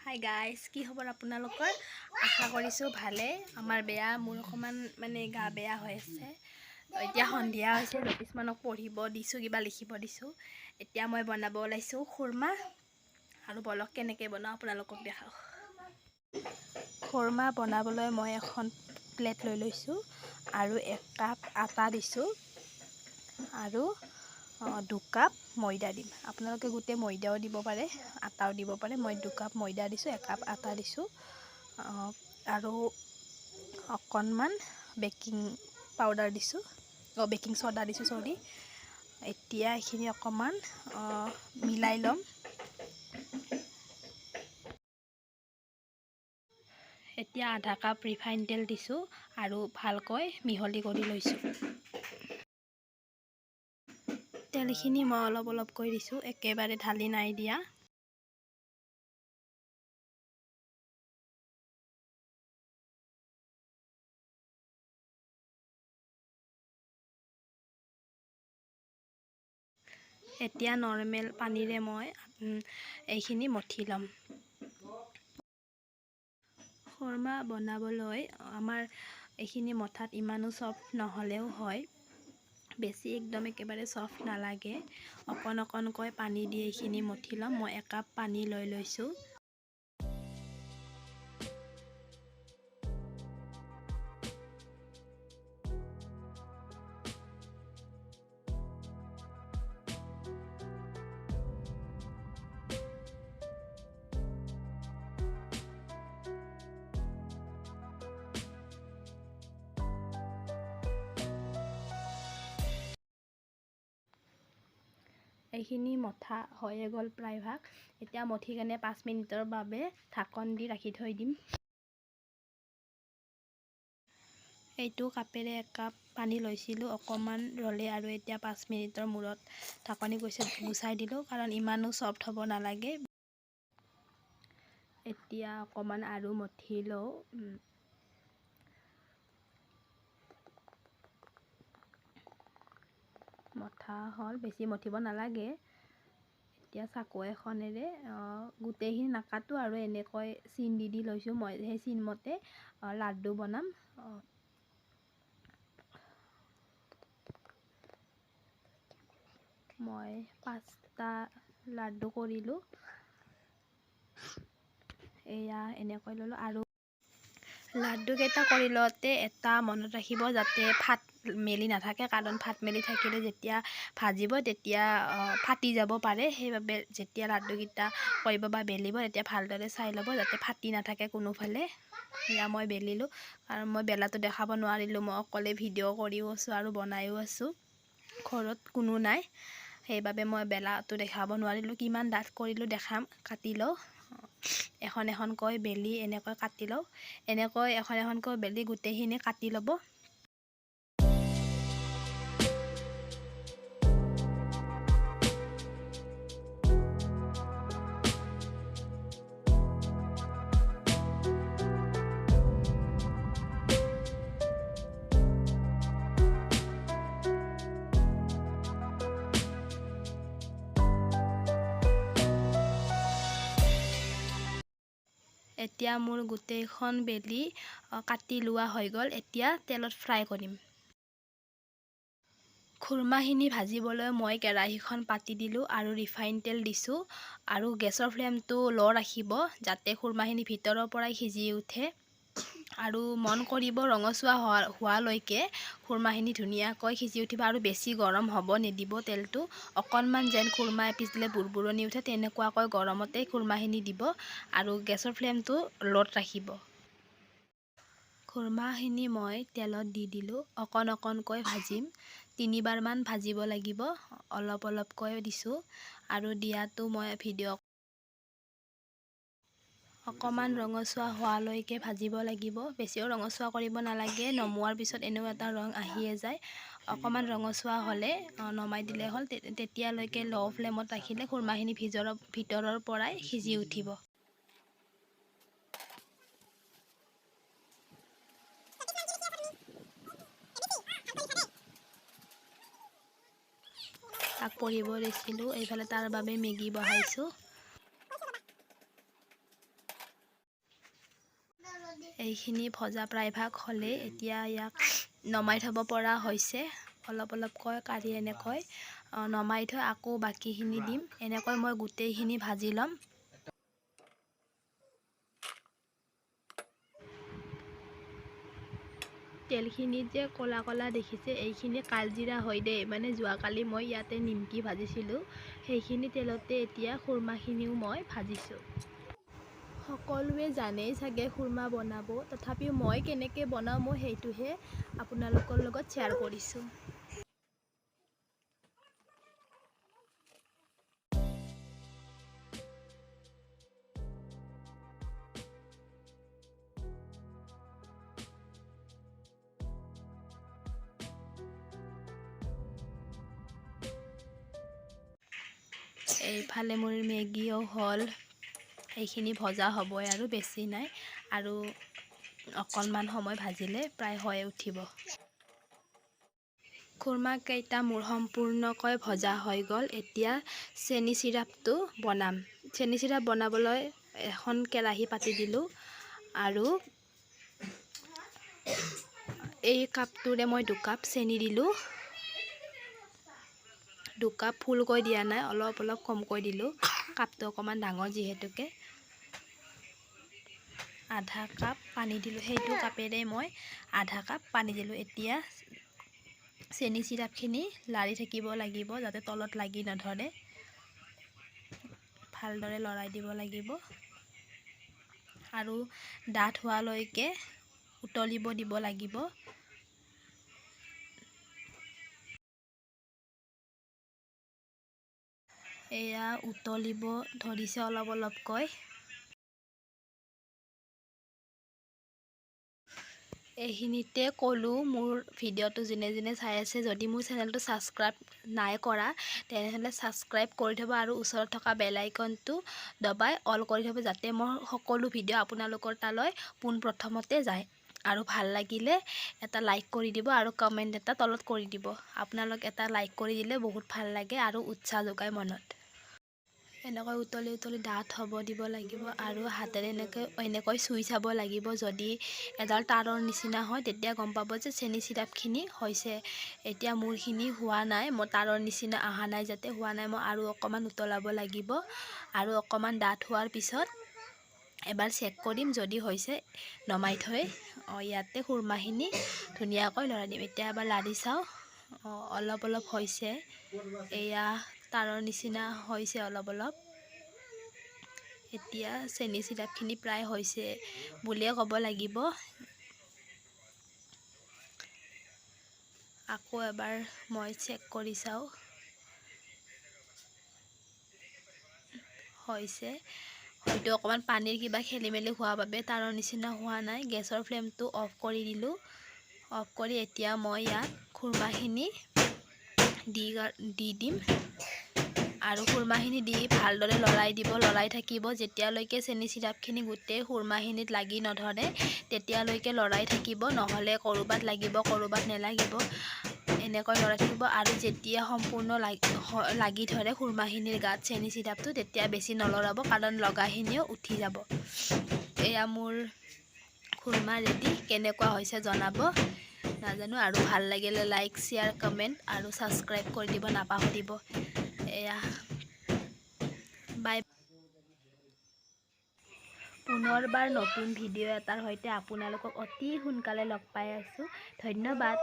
Hi guys, কি খবৰ আপোনালোকৰ? আশা কৰিছোঁ ভালে। আমাৰ বেয়া, মোৰ অকণমান মানে গা বেয়া হৈ আছে। এতিয়া সন্ধিয়া হৈছে, জ্যোতিষ্মানক পঢ়িব দিছোঁ, কিবা লিখিব দিছোঁ। এতিয়া মই বনাব ওলাইছোঁ খুৰমা। আৰু বলক, কেনেকৈ বনাওঁ আপোনালোকক দেখাওঁ। খুৰমা বনাবলৈ মই এখন প্লেট লৈ লৈছোঁ আৰু 1 কাপ আটা দিছোঁ আৰু 2 কাপ ময়দা দিম। আপোনালোকে গোটেই ময়দাও দিব পাৰে, আটাও দিব পাৰে। মই 2 কাপ ময়দা দিছোঁ, 1 কাপ আটা দিছোঁ আৰু অকণমান বেকিং পাউডাৰ দিছোঁ, অঁ, বেকিং চ'ডা দিছোঁ, চৰি। এতিয়া এইখিনি অকণমান মিলাই ল'ম। এতিয়া আধা কাপ ৰিফাইন তেল দিছোঁ আৰু ভালকৈ মিহলি কৰি লৈছোঁ। তেলখিনি মই অলপ অলপকৈ দিছোঁ, একেবাৰে ঢালি নাই দিয়া। এতিয়া নৰ্মেল পানীৰে মই এইখিনি মঠি ল'ম। খুৰমা বনাবলৈ আমাৰ এইখিনি মঠাত ইমানো চফ্ট নহ'লেও হয়। বেছি একদম একেবাৰে চফ্ট নালাগে। অকণ অকণকৈ পানী দি এইখিনি মঠি ল'ম। মই 1 কাপ পানী লৈ লৈছোঁ। এইখিনি মঠা হৈয়ে গ'ল প্ৰায়ভাগ। এতিয়া মঠি কেনে 5 মিনিটৰ বাবে ঢাকন দি ৰাখি থৈ দিম। এইটো কাপেৰে 1 কাপ পানী লৈছিলোঁ, অকণমান ৰ'লে আৰু এতিয়া 5 মিনিটৰ মূৰত ঢাকনি গুচাই দিলোঁ, কাৰণ ইমানো চফ্ট হ'ব নালাগে। এতিয়া অকণমান আৰু মঠি লওঁ। মঠা হ'ল, বেছি মঠিব নালাগে। এতিয়া চাকু এখনেৰে গোটেইখিনি নাকাটো আৰু এনেকৈ চিন দি দি লৈছোঁ মই। সেই চিনমতে লাড্ডু বনাম। মই পাঁচটা লাড্ডু কৰিলোঁ। এয়া এনেকৈ ল'লোঁ। আৰু লাড্ডুকেইটা কৰি লওঁতে এটা মনত ৰাখিব যাতে ফাট মেলি নাথাকে, কাৰণ ফাট মেলি থাকিলে যেতিয়া ভাজিব তেতিয়া ফাটি যাব পাৰে। সেইবাবে যেতিয়া লাড্ডুকেইটা কৰিব বা বেলিব, তেতিয়া ভালদৰে চাই ল'ব যাতে ফাটি নাথাকে কোনোফালে। এয়া মই বেলিলোঁ, কাৰণ মই বেলাটো দেখাব নোৱাৰিলোঁ। মই অকলে ভিডিঅ' কৰিও আছোঁ আৰু বনায়ো আছোঁ, ঘৰত কোনো নাই। সেইবাবে মই বেলাটো দেখাব নোৱাৰিলোঁ। কিমান ডাঠ কৰিলোঁ দেখাম। কাটি লওঁ। এখন এখনকৈ বেলি এনেকৈ কাটি লওঁ। এনেকৈ এখন এখনকৈ বেলি গোটেইখিনি কাটি ল'ব। এতিয়া মোৰ গোটেইখন বেলি কাটি লোৱা হৈ গ'ল। এতিয়া তেলত ফ্ৰাই কৰিম। খুৰমাখিনি ভাজিবলৈ মই কেৰাহীখন পাতি দিলোঁ আৰু ৰিফাইন তেল দিছোঁ আৰু গেছৰ ফ্লেমটো ল' ৰাখিব, যাতে খুৰমাখিনি ভিতৰৰ পৰাই সিজি উঠে। আৰু মন কৰিব, ৰঙচুৱা হোৱালৈকে খুৰমাখিনি ধুনীয়াকৈ সিজি উঠিব। আৰু বেছি গৰম হ'ব নিদিব তেলটো। অকণমান যেন খুৰমা এপিচ দিলে বুৰবুৰণি উঠে, তেনেকুৱাকৈ গৰমতে খুৰমাখিনি দিব আৰু গেছৰ ফ্লেমটো ল'ত ৰাখিব। খুৰমাখিনি মই তেলত দি দিলোঁ। অকণ অকণকৈ ভাজিম, তিনিবাৰমান ভাজিব লাগিব। অলপ অলপকৈ দিছোঁ আৰু দিয়াটো মই ভিডিঅ'। অকণমান ৰঙচুৱা হোৱালৈকে ভাজিব লাগিব। বেছিও ৰঙচুৱা কৰিব নালাগে, নমোৱাৰ পিছত এনেও এটা ৰং আহিয়ে যায়। অকণমান ৰঙচুৱা হ'লে নমাই দিলে হ'ল। তেতিয়ালৈকে ল' ফ্লেমত ৰাখিলে খুৰমাখিনি ভিতৰৰ পৰাই সিজি উঠিব। তাক পঢ়িব দিছিলোঁ, এইফালে তাৰ বাবে মেগী বহাইছোঁ। এইখিনি ভজা প্ৰায়ভাগ হ'লেই এতিয়া ইয়াক নমাই থ'ব পৰা হৈছে। অলপ অলপকৈ কাঢ়ি এনেকৈ নমাই থৈ আকৌ বাকীখিনি দিম। এনেকৈ মই গোটেইখিনি ভাজি ল'ম। তেলখিনিত যে ক'লা ক'লা দেখিছে, এইখিনি কালজিৰা হয় দেই। মানে যোৱাকালি মই ইয়াতে নিমকি ভাজিছিলোঁ, সেইখিনি তেলতে এতিয়া খুৰমাখিনিও মই ভাজিছোঁ। সকলোৱে জানেই চাগে খুৰমা বনাব, তথাপিও মই কেনেকৈ বনাওঁ মই সেইটোহে আপোনালোকৰ লগত শ্বেয়াৰ কৰিছোঁ। এইফালে মোৰ মেগীও হ'ল, এইখিনি ভজা হ'বই আৰু বেছি নাই, আৰু অকণমান সময় ভাজিলে প্ৰায় হৈ উঠিব। খুৰমাকেইটা মোৰ সম্পূৰ্ণকৈ ভজা হৈ গ'ল। এতিয়া চেনি চিৰাপটো বনাম। চেনি চিৰাপ বনাবলৈ এখন কেৰাহী পাতি দিলোঁ আৰু এই কাপটোৰে মই 2 কাপ চেনি দিলোঁ। 2 কাপ ফুলকৈ দিয়া নাই, অলপ অলপ কমকৈ দিলোঁ, কাপটো অকণমান ডাঙৰ যিহেতুকে। আধা কাপ পানী দিলোঁ, সেইটো কাপেৰে মই আধা কাপ পানী দিলোঁ। এতিয়া চেনি চিৰাপখিনি লাৰি থাকিব লাগিব যাতে তলত লাগি নধৰে, ভালদৰে লৰাই দিব লাগিব আৰু ডাঠ হোৱালৈকে উতলিব দিব লাগিব। এয়া উতলিব ধৰিছে অলপ অলপকৈ। এইখিনিতে ক'লোঁ, মোৰ ভিডিঅ'টো যোনে যোনে চাই আছে, যদি মোৰ চেনেলটো ছাবস্ক্ৰাইব নাই কৰা তেনেহ'লে ছাবস্ক্ৰাইব কৰি থ'ব আৰু ওচৰত থকা বেল আইকনটো দবাই অল কৰি থ'ব, যাতে মোৰ সকলো ভিডিঅ' আপোনালোকৰ তালৈ পোনপ্ৰথমতে যায়। আৰু ভাল লাগিলে এটা লাইক কৰি দিব আৰু কমেণ্ট এটা তলত কৰি দিব। আপোনালোক এটা লাইক কৰি দিলে বহুত ভাল লাগে আৰু উৎসাহ যোগায় মনত। এনেকৈ উতলি উতলি ডাঠ হ'ব দিব লাগিব আৰু হাতেৰে এনেকৈ চুই চাব লাগিব। যদি এডাল তাৰৰ নিচিনা হয় তেতিয়া গম পাব যে চেনি চিৰাপখিনি হৈছে। এতিয়া মোৰখিনি হোৱা নাই, মই তাৰৰ নিচিনা অহা নাই, যাতে হোৱা নাই মই আৰু অকণমান উতলাব লাগিব। আৰু অকণমান ডাঠ হোৱাৰ পিছত এবাৰ চেক কৰিম, যদি হৈছে নমাই থৈ ইয়াতে খুৰমাখিনি ধুনীয়াকৈ লৰাই দিম। এতিয়া এবাৰ লাৰি চাওঁ, অলপ অলপ হৈছে, এয়া তাৰৰ নিচিনা হৈছে অলপ অলপ। এতিয়া চেনি চিৰাপখিনি প্ৰায় হৈছে বুলিয়ে ক'ব লাগিব। আকৌ এবাৰ মই চেক কৰি চাওঁ, হৈছে। হয়তো অকণমান পানীৰ কিবা খেলি মেলি হোৱাৰ বাবে তাৰৰ নিচিনা হোৱা নাই। গেছৰ ফ্লেমটো অফ কৰি দিলোঁ। অফ কৰি এতিয়া মই ইয়াত খুৰমাখিনি দি দিম আৰু খুৰমাখিনি দি ভালদৰে লৰাই দিব, লৰাই থাকিব যেতিয়ালৈকে চেনি চিৰাপখিনি গোটেই খুৰমাখিনিত লাগি নধৰে তেতিয়ালৈকে লৰাই থাকিব, নহ'লে ক'ৰবাত লাগিব ক'ৰবাত নেলাগিব। এনেকৈ লৰাই থাকিব আৰু যেতিয়া সম্পূৰ্ণ লাগি ধৰে খুৰমাখিনিৰ গাত চেনি চিৰাপটো, তেতিয়া বেছি নলৰাব, কাৰণ লগাখিনিও উঠি যাব। এয়া মোৰ খুৰমা ৰেডি। কেনেকুৱা হৈছে জনাব নাজানো, আৰু ভাল লাগিলে লাইক শ্বেয়াৰ কমেণ্ট আৰু ছাবস্ক্ৰাইব কৰি দিব নাপাহৰিব। এয়া বাই। পুনৰবাৰ নতুন ভিডিঅ' এটাৰ সৈতে আপোনালোকক অতি সোনকালে লগ পাই আছোঁ। ধন্যবাদ।